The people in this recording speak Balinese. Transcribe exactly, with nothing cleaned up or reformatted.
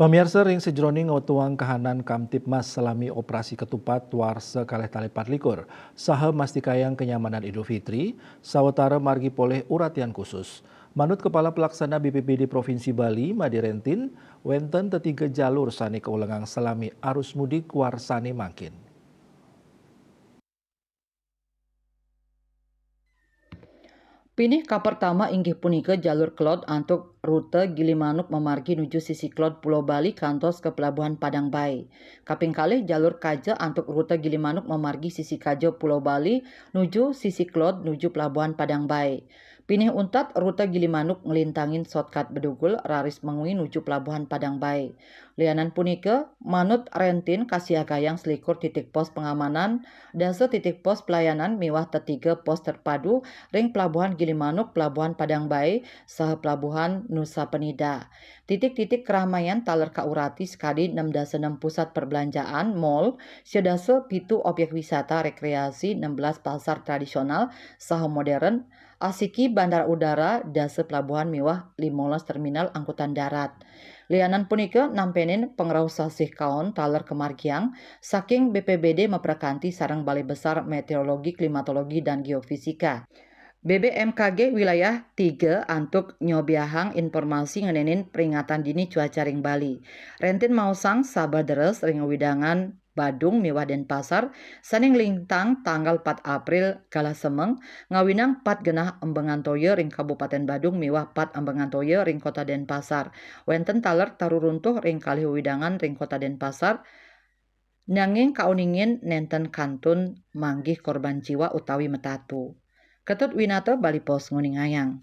Pamiarsa, ring sajroning ngawetuang kahanan Kamtibmas salami operasi ketupat warsa kalih tali patlikur, saha mastikayang kenyamanan Idul Fitri, sawatara margi polih uratian khusus. Manut Kepala Pelaksana B P B D Provinsi Bali, Made Rentin, wenten tetiga jalur sane kaulengang salami arus mudik warsane mangkin. Pinih kapertama inggih punika jalur kelod antuk rute Gilimanuk mamargi nuju sisi kelod Pulau Bali kantos ka Pelabuhan Padang Bai. Kaping kalih jalur kaja antuk rute Gilimanuk mamargi sisi kaja Pulau Bali nuju sisi kelod nuju Pelabuhan Padang Bai. Pinih untat rute Gilimanuk nglintangin shortcut Bedugul raris mangui nuju Pelabuhan Padang Bai. Lianan punika, manut Rentin kasiagayang selikur titik pos pengamanan, dasa titik pos pelayanan miwah tetiga pos terpadu ring Pelabuhan Gilimanuk, Pelabuhan Padang Bai, saha Pelabuhan Nusa Penida. Titik-titik keramaian taler kaurati sakadi enam dasa enam pusat perbelanjaan, mall, sedasa pitu objek wisata rekreasi, enam belas pasar tradisional saha modern, asiki bandar udara, dasa pelabuhan miwah limolas terminal angkutan darat. Lianan punika nampenin pangrauh sasih kaon taler kamargiang saking B P B D maprakanti sareng Balai Besar Meteorologi, Klimatologi, dan Geofisika, B B M K G wilayah tiga antuk nyobiahang informasi ngenenin peringatan dini cuaca ring Bali. Rentin maosang sabar deres ring wewidangan Badung miwah Denpasar sane nglintang tanggal pat April galah semeng, ngawinang pat genah embengan toya ring Kabupaten Badung miwah pat embengan toya ring Kota Denpasar. Wenten taler taru runtuh ring kalih wewidangan ring Kota Denpasar, nanging kauningin nenten kantun manggih korban jiwa utawi metatu. Ketut Winata, Bali Post, nguningayang.